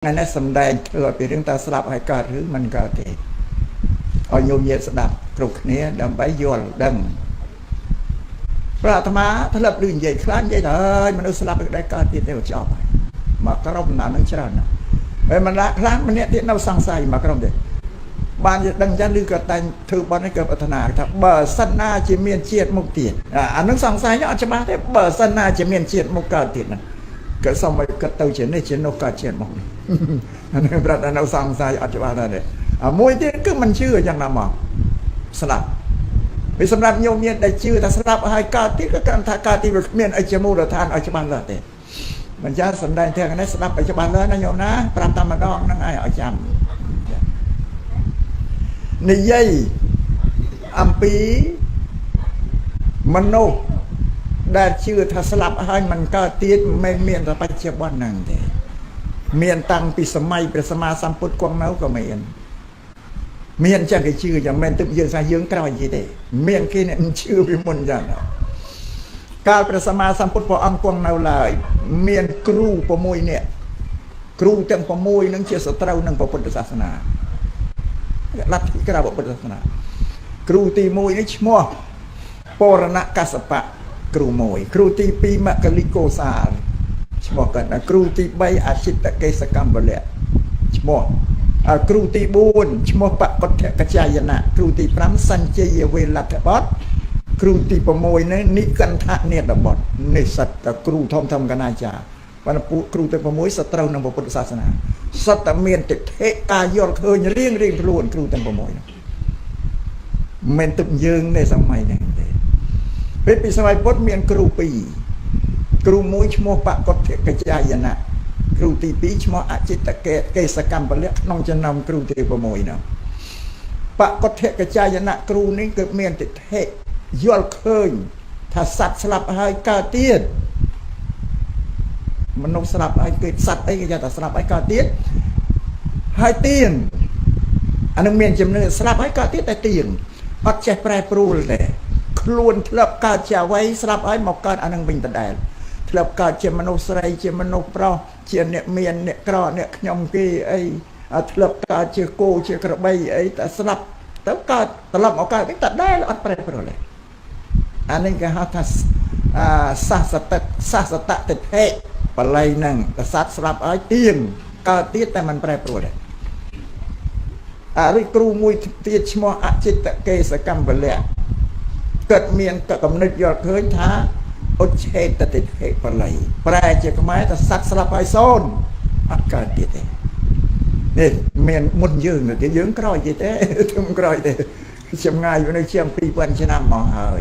ថ្ងៃនេះសំដែងធ្វើឲ្យពីរឿងតើស្លាប់ហើយកើតឬមិនកើតទេឲ្យញោមញាតិស្ដាប់គ្រប់គ្នាដើម្បីយល់ដឹងព្រះអាត្មាធ្លាប់ឮនិយាយខ្លះនិយាយថាអើយមនុស្សស្លាប់ហើយកើតទៀតទេចប់ហើយមកក្រុមណានឹងច្រើនណាស់ហើយមិនខ្លះម្នាក់ទៀតនៅសង្ស័យមកក្រុមទៀតបានជាដឹងចឹងឬក៏តែងធ្វើបន់នេះក៏ប្រាថ្នាថាបើសិនណាជាមានជាតិមុខទៀតអានឹងសង្ស័យអត់ច្បាស់ទេបើសិនណាជាមានជាតិមុខកើតទៀតណាក៏សូមឲ្យគិតទៅជានេះជានោះកើតជាតិមុខនេះអានឹងប្រាប់ថានៅសង្ស័យអត់ច្បាស់ដែរអាមួយទៀតគឺមិនជឿយ៉ាងណាមកស្លាប់វាសម្រាប់ញោមញាតិដែលជឿថាស្លាប់ហើយកើតទៀតក៏គ្រាន់ថាកើតទៀតវាគ្មានអីជាមូលដ្ឋានឲ្យច្បាស់លាស់ទេមិនចាសំដែងទាំងនេះស្ដាប់ឲ្យច្បាស់លាស់ណាញោមណាប្រាប់តែម្ដងហ្នឹងឯងឲ្យចាំនិយាយអំពីមនុស្សដែលជឿថាស្លាប់ហើយមិនកើតទៀតមិនមានតែបច្ចុប្បន្នហ្នឹងទេមានតាំងពីសម័យព្រះសម្មាសម្ពុទ្ធគង់នៅក៏មានមានចឹងគេជឿយ៉ាងមែនទឹកយើងថាយើងក្រោយនិយាយទេមានគេអ្នកជឿពីមុនចឹងកាលព្រះសម្មាសម្ពុទ្ធព្រះអង្គគង់នៅឡើយមានគ្រូ6នាក់គ្រូទាំង6នឹងជាសត្រូវនឹងពុទ្ធសាសនាលទ្ធិក្រៅពុទ្ធសាសនាគ្រូទី1នេះឈ្មោះបរណកសបៈគ្រូ1គ្រូទី2មកលិកោសាលឈ្មោះគាត់គ្រូទី3អចិត្តកេសកម្មពលៈឈ្មោះគ្រូទី4ឈ្មោះបពុទ្ធកចាយណៈគ្រូទី5សញ្ជយវេលទ្ធបុត្រគ្រូទី6នេះនិកន្ធនេតបុត្រនេះសិតតែគ្រូធំធំកណាចាប៉ុន្តែពួកគ្រូទាំង6សត្រូវនឹងពុទ្ធសាសនាសិតតែមានទិដ្ឋិការយល់ឃើញរៀងរៀងខ្លួនគ្រូទាំង6នោះមិនទឹកយើងในសម័យហ្នឹងទេពេលពីសម័យពុទ្ធមានគ្រូ2គ្រូមួយឈ្មោះបកុទ្ធកចាយណៈគ្រូទី2ឈ្មោះអចិត្តកេកេសកម្មពលៈក្នុងចំណោមគ្រូទី6នោះបកុទ្ធកចាយណៈគ្រូនេះគឺមានទិដ្ឋិយល់ឃើញថាសត្វស្លាប់ហើយកើតទៀតមនុស្សស្លាប់ហើយគេសត្វអីគេថាស្លាប់ហើយកើតទៀតហើយទៀងអានឹងមានជំនឿស្លាប់ហើយកើតទៀតតែទៀងអត់ចេះប្រែប្រួលទេខ្លួនធ្លាប់កើតជាអ្វីស្លាប់ហើយមកកើតអានឹងវិញដដែលធ្លាប់កើតជាមនុស្សស្រីជាមនុស្សប្រុសជាអ្នកមានអ្នកក្រអ្នកខ្ញុំគេអីធ្លាប់កើតជាគោជាក្របីអីតែស្លាប់ទៅកើតត្រឡប់មកកើតវិញដដែលអត់ប្រែប្រួលទេអានេះគេហៅថាអាសាសតសាសតតិដ្ឋិបល័យហ្នឹងប្រសាទស្លាប់ហើយទៀងកើតទៀតតែមិនប្រែប្រួលទេអរិគ្រូមួយទៀតឈ្មោះអចិត្តកេសកម្មពលៈគាត់មានកំណត់យល់ឃើញថាឧច្ឆេតតិដ្ឋិបល័យប្រែជាខ្មែរថាសត្វស្លាប់ហើយសូន្យអត់កើតទៀតទេនេះមានមុនយើងទៅយើងក្រោយទៀតទេធំក្រោយទេចម្ងាយនៅជាង2000ឆ្នាំមកហើយ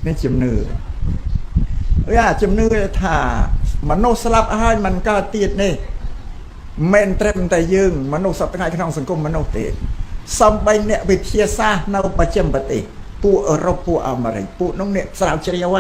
នេះជំនឿវាជំនឿថាមនុស្សស្លាប់ហើយមិនកើតទៀតនេះមិនត្រឹមតែយើងមនុស្សសប្តាហ៍ក្នុងសង្គមមនុស្សទេសំបីអ្នកវិទ្យាសាស្ត្រនៅបស្ចិមប្រទេសពួកអឺរ៉ុបពួកអាមេរិកពួកនោះអ្នកស្រាវជ្រាវ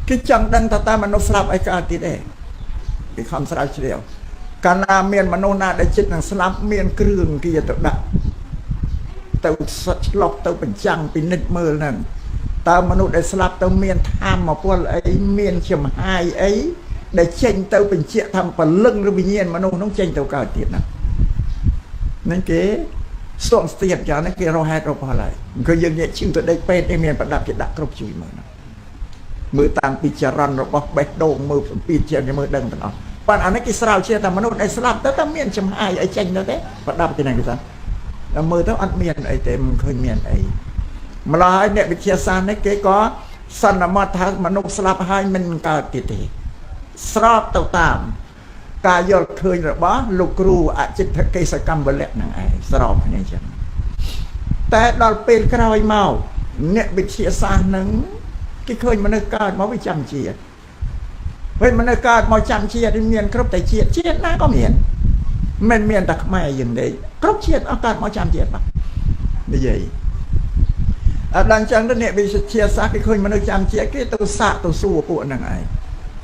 គេចង់ដឹងថាតើមនុស្សស្លាប់អីកើតទៀតទេគេខំស្រាវជ្រាវកាលណាមានមនុស្សណាដែលចិត្តនឹងស្លាប់មានគ្រឿងគេទៅដាក់ទៅឆ្លុកទៅបញ្ចាំងពិនិត្យមើលហ្នឹងតើមនុស្សដែលស្លាប់ទៅមានធម៌ពលអីមានចំហាយអីដែលចេញទៅបញ្ជាក់ថាពលឹងឬវិញ្ញាណមនុស្សនោះចេញទៅកើតទៀតណានឹងគេស្ទង់ស្ទាបយ៉ាងនេះគេរកហេតុរកផលហើយគឺយើងនិយាយឈឺទៅដេកពេទ្យនេះមានប្រដាប់គេដាក់គ្រប់ជួយមើលណាមើលតាំងពីចរន្តរបស់បេះដូងមើលសម្ពាធជាមើលដឹងទាំងអស់ប៉ុន្តែអានេះគេស្រាវជ្រាវថាមនុស្សដែលស្លាប់ទៅតើមានចំហាយអីចេញទៅទេប្រដាប់ទីណាគេថាដល់មើលទៅអត់មានអីទេមិនឃើញមានអីម្ល៉េះហើយអ្នកវិទ្យាសាស្ត្រនេះគេក៏សន្មត់ថាមនុស្សស្លាប់ហើយមិនកើតទៀតទេស្របទៅតាមការយល់ឃើញរបស់លោកគ្រូអចិត្តកេសកម្មវលៈហ្នឹងឯងស្របគ្នាអញ្ចឹងតែដល់ពេលក្រោយមកអ្នកវិទ្យាសាស្ត្រហ្នឹងគេឃើញមនុស្សកើតមកវាចាំជាតិពេលមនុស្សកើតមកចាំជាតិមានគ្រប់តែជាតិជាតិណាក៏មានមិនមានតែខ្មែរយើងទេគ្រប់ជាតិអស់កើតមកចាំជាតិបាទនិយាយអត់ដល់អញ្ចឹងទៅអ្នកវិទ្យាសាស្ត្រគេឃើញមនុស្សចាំជាតិគេទៅសាកទៅសួរពួកហ្នឹងឯង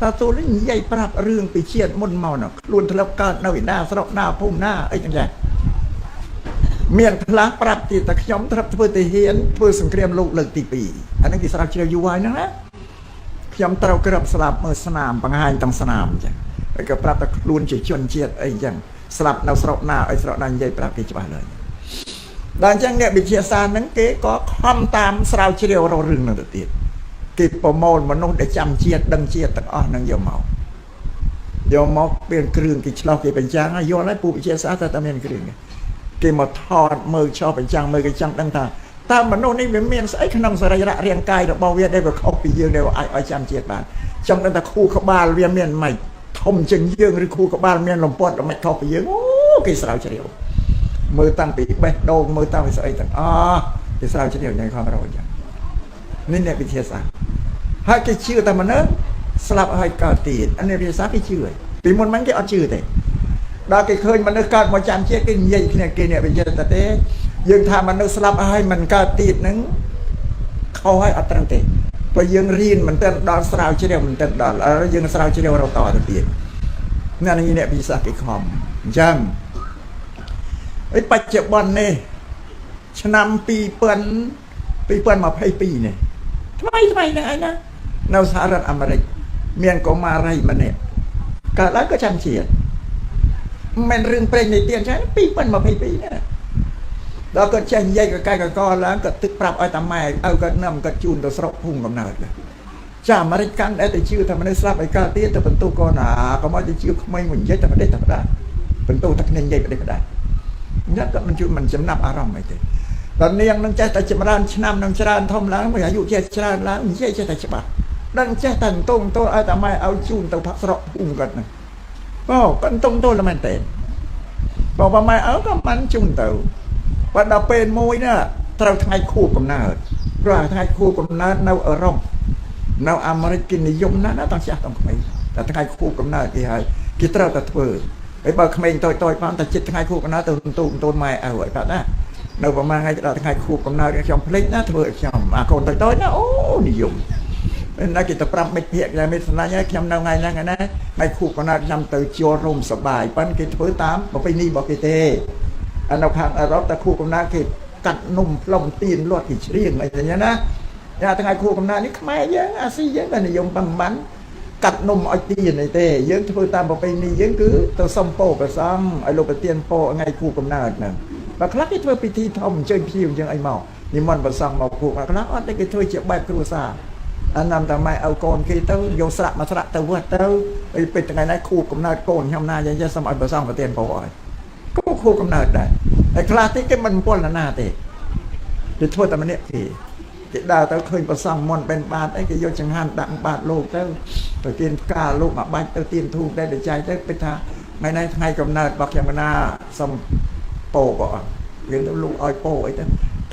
សាទូលនេះនិយាយប្រាប់រឿងពីជាតិមុនមកនោះខ្លួនធ្លាប់កើតនៅឯណាស្រុកណាភូមិណាអីចឹងដែរមានខ្លះប្រាប់ទៀតតែខ្ញុំធ្លាប់ធ្វើទាហានធ្វើសង្គ្រាមលោកលើកទី2អាហ្នឹងគេស្រាវជ្រាវយូរហើយហ្នឹងណាខ្ញុំត្រូវក្របស្លាប់មើលស្នាមបង្ហាញទាំងស្នាមចឹង ហើយក៏ប្រាប់ថាខ្លួនជាជនជាតិអីអញ្ចឹងស្លាប់នៅស្រុកណាអីស្រុកណានិយាយប្រាប់គេច្បាស់លើដល់អញ្ចឹងអ្នកវិទ្យាសាស្ត្រហ្នឹងគេក៏ខំតាមស្រាវជ្រាវរករឿងហ្នឹងទៅទៀតគេប្រមូលមនុស្សដែលចាំជាតិដឹងជាតិទាំងអស់ហ្នឹងយកមកយកមកមានគ្រឿងគេឆ្លោះគេបញ្ចាំងយល់ហើយពូវិទ្យាសាស្ត្រតែមានគ្រឿងគេមកថតមើលឆ្លោះបញ្ចាំងមើលគេចង់ដឹងថាតើមនុស្សនេះវាមានស្អីក្នុងសរីរៈរាងកាយរបស់វាដែលវាខុសពីយើងដែលអាចឲ្យចាំជាតិបានចង់ដឹងថាខួរក្បាលវាមានម៉េចធំជាងយើងឬខួរក្បាលមានលំពាត់មិនខុសពីយើងអូគេស្រាវជ្រាវមើលតាំងពីបេះដូងមើលតាំងពីស្អីទាំងអស់គេស្រាវជ្រាវយ៉ាងខំរកចឹងនេះអ្នកវិទ្យាសាស្ត្រហើយគេជឿតែមនុស្សស្លាប់ហើយកើតទៀតអានេះវិទ្យាសាស្ត្រគេជឿពីមុនហ្នឹងគេអត់ជឿទេដល់គេឃើញមនុស្សកើតមកចាំជាតិគេនិយាយគ្នាគេអ្នកវិទ្យាសាស្ត្រទេយើងថាមនុស្សស្លាប់ហើយមិនកើតទៀតហ្នឹងខុសហើយអត់ត្រូវទេព្រោះយើងរៀនមិនទាន់ដល់ស្រាវជ្រាវមិនទាន់ដល់ឥឡូវយើងស្រាវជ្រាវរកតទៅទៀតអ្នកនេះអ្នកវិទ្យាសាស្ត្រគេខំអញ្ចឹងឯបច្ចុប្បន្ននេះឆ្នាំ2022នេះថ្មីថ្មីហ្នឹងឯណានៅសហរដ្ឋអាមេរិកមានកុមារីម្នាក់កើតឡើងក៏ចាំជាតិមិនរឿងព្រេងនៃទៀនចឹង2022ណាដល់គាត់ចេះនិយាយកកែកកឡើងគាត់ទឹកប្រាប់ឲ្យតាម៉ែឲ្យគាត់នឹមគាត់ជូនទៅស្រុកភូមិកំណើតចាអាមេរិកកាន់តែទៅជឿថាមនុស្សស្លាប់ឲ្យកើតទៀតទៅបន្ទោសកូនអាកុំឲ្យទៅជឿក្មេងមកនិយាយតែប្រទេសតែប្រដាបន្ទោសតែគ្នានិយាយប្រទេសប្រដាញ៉ាំគាត់មិនជួយមិនចំណាប់អារម្មណ៍អីទេដល់នាងនឹងចេះតែចម្រើនឆ្នាំនឹងច្រើនធំឡើងមកអាយុចេះច្រើនឡើងនិយាយចេះតែច្បាស់ដឹងចេះតែអន្តងទល់ឲ្យតាម៉ែឲ្យជូនទៅផាក់ស្រុកភូមិគាត់ហ្នឹងអូគាត់អន្តងទល់មែនទេបើបើម៉ែឲ្យក៏មិនជូនទៅបើដល់ពេលមួយណាត្រូវថ្ងៃខួបកំណើតព្រោះថ្ងៃខួបកំណើតនៅអឺរ៉ុបនៅអាមេរិកគេនិយមណាស់ណាតាំងចាស់តាំងក្មេងតែថ្ងៃខួបកំណើតគេហើយគេត្រូវតែធ្វើហើយបើក្មេងតូចតូចបានតែចិត្តថ្ងៃខួបកំណើតទៅទូទូម៉ែឲ្យឲ្យបាត់ណានៅប្រហែលថ្ងៃដល់ថ្ងៃខួបកំណើតខ្ញុំភ្លេចណាធ្វើឲ្យខ្ញុំអាកូនតូចតូចណាអូនិយមណាគេទៅប្រាប់មិត្តភក្តិដែលមិត្តស្លាញ់ហើយខ្ញុំនៅថ្ងៃហ្នឹងណាថ្ងៃខួបកំណើតខ្ញុំទៅជួលរោមសបាយប៉ិនគេធ្វើតាមប្រពៃណីរបស់គេទេអានៅខាងអឺរ៉ុបតែខួបកំណើតគេកាត់នំផ្លុំទៀនលាត់គេច្រៀងអីចឹងណាយ៉ាថ្ងៃខួបកំណើតនេះខ្មែរយើងអាស៊ីយើងក៏និយមបំបានកាត់នំឲ្យទៀនអីទេយើងធ្វើតាមប្រពៃណីយើងគឺទៅសុំពោព្រះសង្ឃឲ្យលោកប្រទានពោថ្ងៃខួបកំណើតហ្នឹងបើខ្លះគេធ្វើពិធីធំអញ្ជើញភ្ញៀវអញ្ចឹងអីមកនិមន្តព្រះសង្ឃមកខួបខ្លះអត់ទេគេធ្វើជាបែបគ្រួសារអាណាំតាម៉ែឲ្យកូនគេទៅយកស្រាក់មកស្រាក់ទៅវត្តទៅអីពេលថ្ងៃនេះខួបកំណើតកូនខ្ញុំណាយ៉ាងចេះសុំឲ្យព្រះសង្ឃប្រទានពោឲ្យក៏ខួបកំណើតដែរហើយខ្លះទៀតគេមិនពលណាទេគេធ្វើតែម្នាក់គេគេដើរទៅឃើញព្រះសង្ឃមុនបែនបាតអីគេយកចង្ហាន់ដាក់បាតលោកទៅទៅទៀនផ្កាលោកមកបាច់ទៅទៀនធូបដែរទៅចែកទៅពេលថាថ្ងៃនេះថ្ងៃកំណើតរបស់ខ្ញុំណាសុំពោក៏អត់យើងទៅលោកឲ្យពោអីទៅ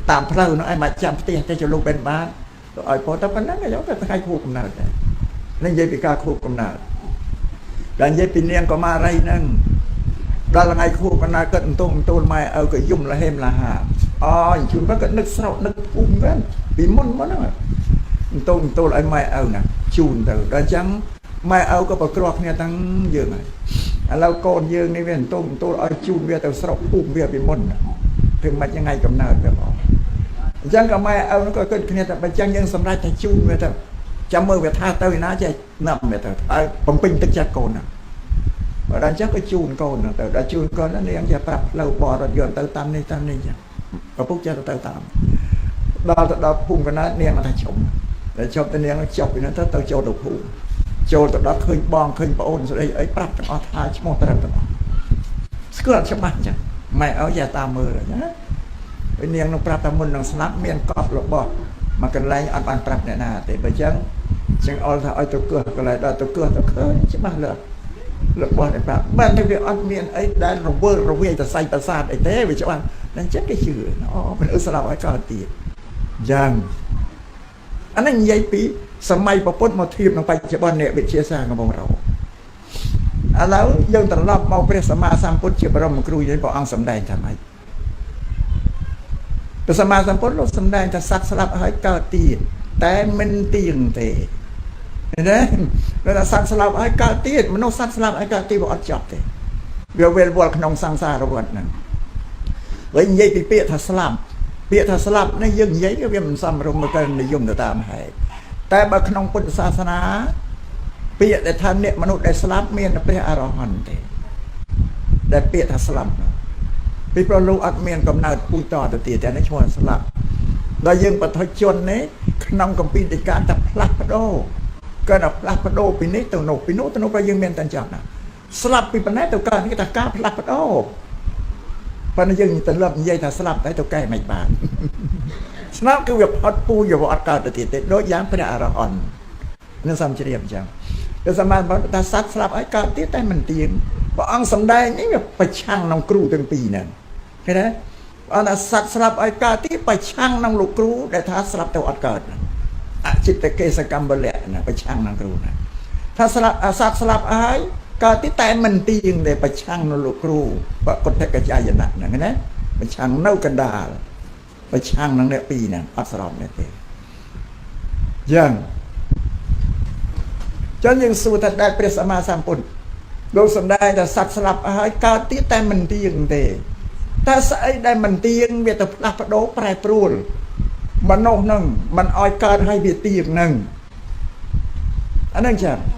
តាមផ្លូវនោះឯងមកចាំផ្ទះទៅជាលោកបែនបាតទៅឲ្យពោតែប៉ុណ្ណឹងយកទៅថ្ងៃខួបកំណើតដែរនេះនិយាយពីការខួបកំណើតដល់និយាយពីនាងកុមារីហ្នឹងដល់ថ្ងៃខួបកំណើតគាត់អន្ទងអន្ទូលម៉ែឪក៏យំលហេមលហាអូជូនគាត់នឹកស្រោកនឹកភូមិគាត់ពីមុនមកហ្នឹងអន្ទងអន្ទូលឲ្យម៉ែឪណាជូនទៅដល់អញ្ចឹងម៉ែឪក៏ប្រគ្រោះគ្នាទាំងយើងហើយឥឡូវកូនយើងនេះវាអន្ទងអន្ទូលឲ្យជូនវាទៅស្រុកភូមិវាពីមុនធ្វើមិនថ្ងៃកំណើតវាមកអញ្ចឹងក៏ម៉ែឪក៏គិតគ្នាថាបើអញ្ចឹងយើងសម្រេចថាជូនវាទៅចាំមើលវាថាទៅឯណាចេះណាំវាទៅឲ្យបំពេញទឹកចិត្តកូនណាបើដល់អញ្ចឹងក៏ជូនកូនទៅដល់ជូនកូននាងចេះប្រាប់ផ្លូវបរថយន្តទៅតាមនេះតាមនេះអញ្ចឹងឪពុកចេះទៅតាមដល់ទៅដល់ភូមិកណ្ដាលនាងអត់ថាជុំតែជប់ទៅនាងចុះពីនោះទៅទៅចូលទៅភូមិចូលទៅដល់ឃើញបងឃើញប្អូនស្ដីអីប្រាប់ទាំងអស់ថាឈ្មោះត្រូវទាំងអស់ស្គាល់ច្បាស់អញ្ចឹងម៉ែឲ្យយ៉ាតាមមើលណាហើយនាងនឹងប្រាប់ថាមុននឹងស្លាប់មានកប់របស់មកកន្លែងអត់បានប្រាប់អ្នកណាទេបើអញ្ចឹងចឹងអល់ថាឲ្យទៅកឹះកន្លែងដល់ទៅកឹះទៅឃើញច្បាស់លើរបស់នេះប្រាប់បានតែវាអត់មានអីដែលរវើរវាយទៅសៃប្រសាទអីទេវាច្បាស់តែអញ្ចឹងគេជឿអូមនុស្សស្លាប់ឲ្យកើតទៀតយ៉ាងអានេះនិយាយពីសម័យពុទ្ធមកធៀបនឹងបច្ចុប្បន្នអ្នកវិទ្យាសាស្ត្រកំពុងរកឥឡូវយើងត្រឡប់មកព្រះសម្មាសម្ពុទ្ធជាបរមគ្រូយើងព្រះអង្គសម្ដែងថាម៉េចព្រះសម្មាសម្ពុទ្ធលោកសម្ដែងថាសត្វស្លាប់ហើយកើតទៀតតែមិនទៀងទេឃើញទេដល់សត្វស្លាប់ហើយកើតទៀតមនុស្សសត្វស្លាប់ហើយកើតទៀតវាអត់ចប់ទេវាវេលវល់ក្នុងសង្សារវដ្តហ្នឹងវិញនិយាយពីពាក្យថាស្លាប់ពាក្យថាស្លាប់នេះយើងនិយាយវាមិនសមរម្យមកនិយមទៅតាមហេតុតែបើក្នុងពុទ្ធសាសនា ពាក្យដែលថាអ្នកមនុស្សដែលស្លាប់មានតែព្រះអរហន្តទេដែលពាក្យថាស្លាប់នោះពីព្រោះលោកអត់មានកំណើតពូជតទៅទៀតតែនេះឈ្មោះថាស្លាប់ដល់យើងបទជននេះក្នុងកម្ពីដីកាតែផ្លាស់ប្ដូរគាត់តែផ្លាស់ប្ដូរពីនេះទៅនោះពីនោះទៅនោះព្រោះយើងមានតែអញ្ចឹងណាស្លាប់ពីប៉ុណ្ណេះទៅកើតនេះគេថាការផ្លាស់ប្ដូរប៉ុន្តែយើងទៅលឹបនិយាយថាស្លាប់តែទៅកែមិនបាន ស្លាប់គឺវាផុតពូជវាអត់កើតទៅទៀតទេដូចយ៉ាងព្រះអរហន្តនឹងសំជ្រាបអញ្ចឹងគឺសម្បានបើថាសត្វស្លាប់ហើយកើតទៀតតែមិនទៀងព្រះអង្គសំដែងនេះវាប្រឆាំងក្នុងគ្រូទាំងពីរហ្នឹងឃើញទេព្រះអង្គថាសត្វស្លាប់ឲ្យកើតទៀតប្រឆាំងក្នុងលោកគ្រូដែលថាស្លាប់ទៅអត់កើតហ្នឹងអចិត្តកេសកម្មពលៈណាប្រឆាំងក្នុងគ្រូណាថាស្លាប់សត្វស្លាប់ហើយកើតទៀតតែមិនទៀងទេប្រឆាំងនឹងលោកគ្រូបកុទ្ធកចាយណៈហ្នឹងណាប្រឆាំងនៅកណ្ដាល ប្រឆាំងនឹងអ្នកពីរហ្នឹងអត់ស្របនេះទេយ៉ាងចឹងយើងសួរថាដែលព្រះសម្មាសម្ពុទ្ធលោកសំដែងថាសត្វស្លាប់ហើយកើតទៀតតែមិនទៀងទេតើស្អីដែលមិនទៀងវាទៅផ្លាស់ប្ដូរប្រែប្រួលមនុស្សហ្នឹងមិនឲ្យកើតឲ្យវាទៀងហ្នឹងអាហ្នឹងចឹង។